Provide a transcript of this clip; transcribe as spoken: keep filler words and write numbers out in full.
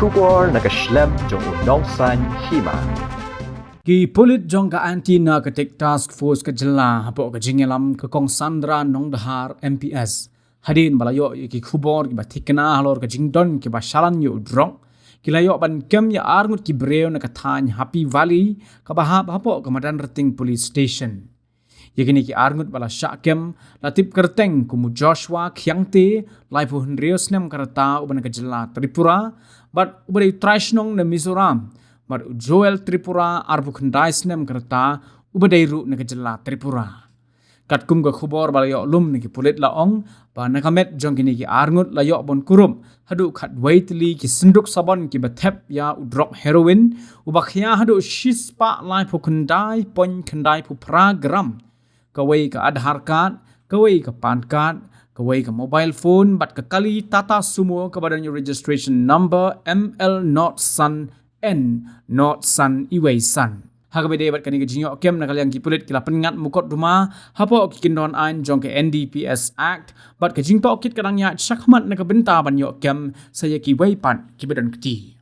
Khubor na ka shlem jong u Nongsaiñ Hima. Ki pulit jong ka Anti Narcotic Task Force ka jylla hapoh ka jingïalam ka Kong Sandra Nongdhar M P S, hadien ba la ïoh ïa ki khubor kiba thikna halor ka jingdon kiba shalan ïa u drok, ki la ïoh ban kem ïa arngut ki briew na ka thaiñ Happy Valley kaba hap hapoh ka Madanrting Police Station. Ïa kine ki arngut ba la shah kem la tip kyrteng kum u Joshua Khiangte, laiphew hynriew snem ka rta, uba na ka jylla Tripura, bad uba dei u trai shnong na Mizoram, bad u Joel Tripura, arphew khyndai snem ka rta, uba dei ruh na ka jylla Tripura. Katkum ka khubor ba la ïoh lum na ki pulit, la ong ba na ka met jong kine ki arngut la ïoh ban kurup haduh khatwei tylli ki synduk sabon kiba thep ïa u drok heroin uba khia haduh shispah laiphew khyndai point khyndaiphew phra gram, kawei ka Aadhaar card, kawei ka PAN card, kawei ka mobile phone bad ka kali Tata Sumo kaba don ïa u registration number M L not san N not san iwei san. Ha kaba ïadei bad kane ka jingïoh kem, na ka liang ki pulit ki la pynngat mukotduma hapoh ki kyndon aiñ jong ka N D P S Act, bad ka jingtohkit ka dang ïaid shakhmat na ka bynta ban ïoh kem sa ïa kiwei pat kiba don kti.